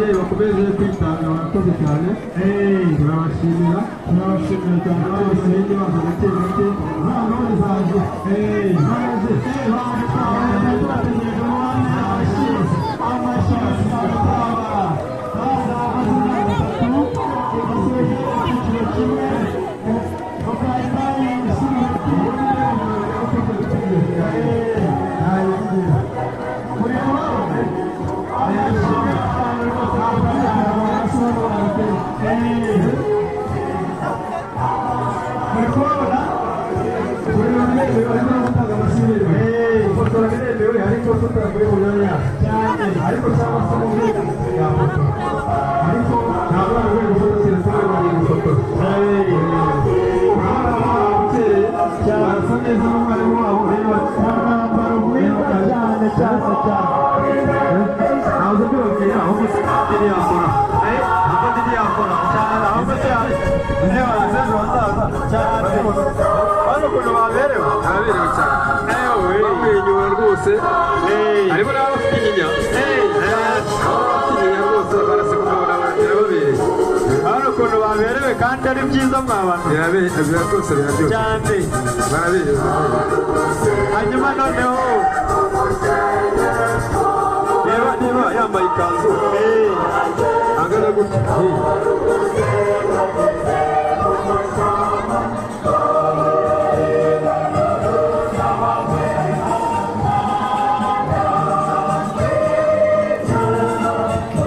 Ababyeyi bakomeje kwitanga barakoze cyane, turabashimira, turabashimira cyane rwose. Baza gake gake, za ntore zaje, zaje, baje, twabaye tubategereje mu bana. Amashyi, amashyi cyane, turaba baza amazina atatu basoje icyiciro kimwe bakahita muri kubabona gufotora biremewe ariko tutavuye mu myanya cyane, ariko cyangwa se mu yafotora, ariko ntabwo ari urwego gufata telefone bagiye gufotora. Barasa neza n'umwarimu wabo rero, umwambaro mwiza cyane cyane cyane. Ntabwo mbibabwira, ahubwo se ndini yakora, ahubwo ndini yakora cyane, ahubwo se niba ejo hazaza cyane bano ukuntu baberewe. Baraberewe cyane, bamwenyura rwose. Harimo n'abafite inyinya, abafite inyinya rwose baraseka, ukabona birababereye. Hano ukuntu baberewe kandi ari byiza mwabantu. Birabereye rwose, biraryoshye cyane. Baraberewe. Hanyuma noneho niba yambaye ikanzu angana gutya.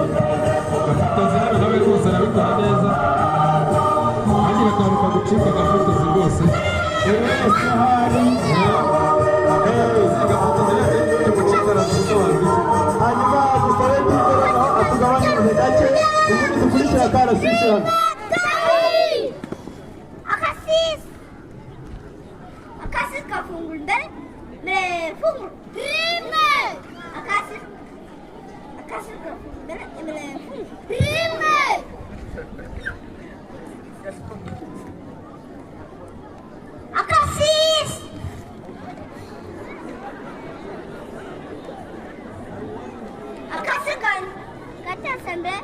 Gafotozi hano nawe rwose arabikora neza, agira akantu kagucika. Gafotozi rwose. Buri wese ahari. Gafotozi tumucika arasobanura. Hanyuma dusabe byiza noneho atugabanyirize gake, ubundi dukurikira akarasisi hano. Akasisi. Akasisi gafungura imbere, mbere fungura. Rimwe. Akasisi. Akasisi gafungura imbere, imbere fungura. Rimwe. Akasisi. Akasisi gatetse imbere.